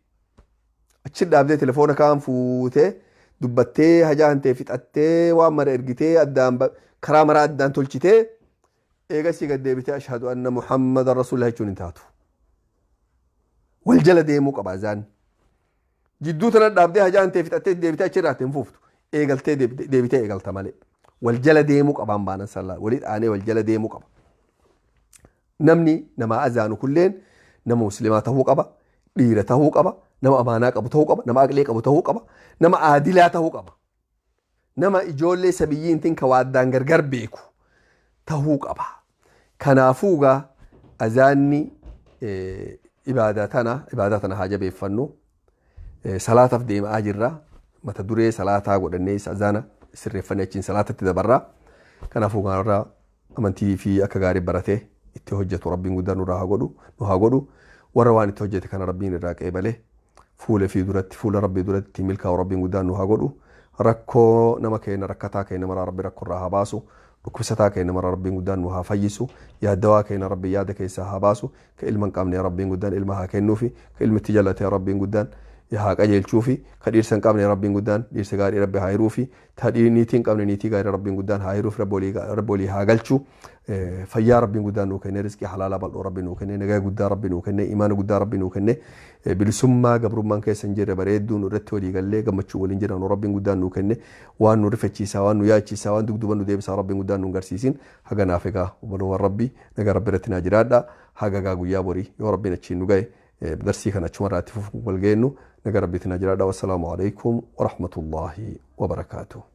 Achi dhaabdee telefoona kaan fuutee dubbattee, hajaa hantee fixattee, waan mara ergitee, addaan karaa maraa addaan tolchitee, eegasii gad deebitee ashhadu anna Muhammadan rasuulillah jechuun hin taatu. Wal jala deemuu qaba azaan. Jidduu tana dhaabdee hajaa hantee fixattee deebitee achirraa hin fuuftu. Eegaltee deebitee eegalta malee. Wal jala deemuu qabaan baanan sallaa walitti aanee wal jala deemuu qaba. Namni namaa azaanu kulleen nama muslimaa tahuu qaba. Dhiira tahuu qaba. Nama amaanaa qabu tahuu qaba. Nama aqlee qabu tahuu qaba. Nama aadilaa tahuu qaba. Nama ijoollee sabiyyiintiin ka waaddaan gargar beeku tahuu qaba. Kanaafuu gaa azaanni ibaadaa tana haa jabeeffannu. Salaataaf deemaa jirra. Mata duree salaataa godhannee azaana sirreeffannee achiin salaatatti dabarra. Kanaafuu kanarraa amantii fi akka gaarii baratee itti hojjetu Rabbiin guddaan nurraa haa godhu, nu haa godhu. Warra waan itti hojjete kana Rabbiin irraa qeebalee fuula fi duratti, fuula Rabbii duratti milkaa'u Rabbiin guddaan nu haa godhu. Rakkoo nama keenya, rakkataa keenya maraa Rabbi rakkoo irraa haa baasu. Dhukkubsataa keenya maraa Rabbiin guddaan nu haa fayyisu. Yaaddawaa keenya Rabbi yaada keessaa haa baasu. Ka ilma hin qabne Rabbiin guddaan ilma haa kennuufi. Ka ilmi itti jalate Rabbiin guddaan haa qajeelchuufi. Ka dhiirsa hin qabne Rabbiin guddaan dhiirsa gaarii Rabbi haa hiruufi. Ta niitii hin qabne niitii gaarii Rabbiin guddaan haa hiruufi, Rabbi walii haa galchu. Fayyaa Rabbiin guddaan nuu kenne, rizqii halaalaa bal'oo Rabbi nuu kenne, nagaa guddaa Rabbi nuu kenne, imaana guddaa Rabbi nuu kenne, bilisummaa gabrummaan keessa hin jirre bareedduu nu irratti walii gallee gammachuu waliin jiran Rabbiin guddaan nuu kenne. Waan nu rifachiisaa, waan nu yaachisaa, waan dugduba nu deebisaa Rabbiin guddaan nu hin garsiisin. Haga naaf egaa obboloowwan Rabbi, nagaa Rabbi irratti naa jiraadha. Haga gaa guyyaa borii yoo Rabbiin achiin nu ga'e darsii kana achuma irraa itti fufuun wal geennu, nagaa Rabbiitti naa jiraadha. Wassalaamu alaikum warahmatullaahi wabarakaatuh.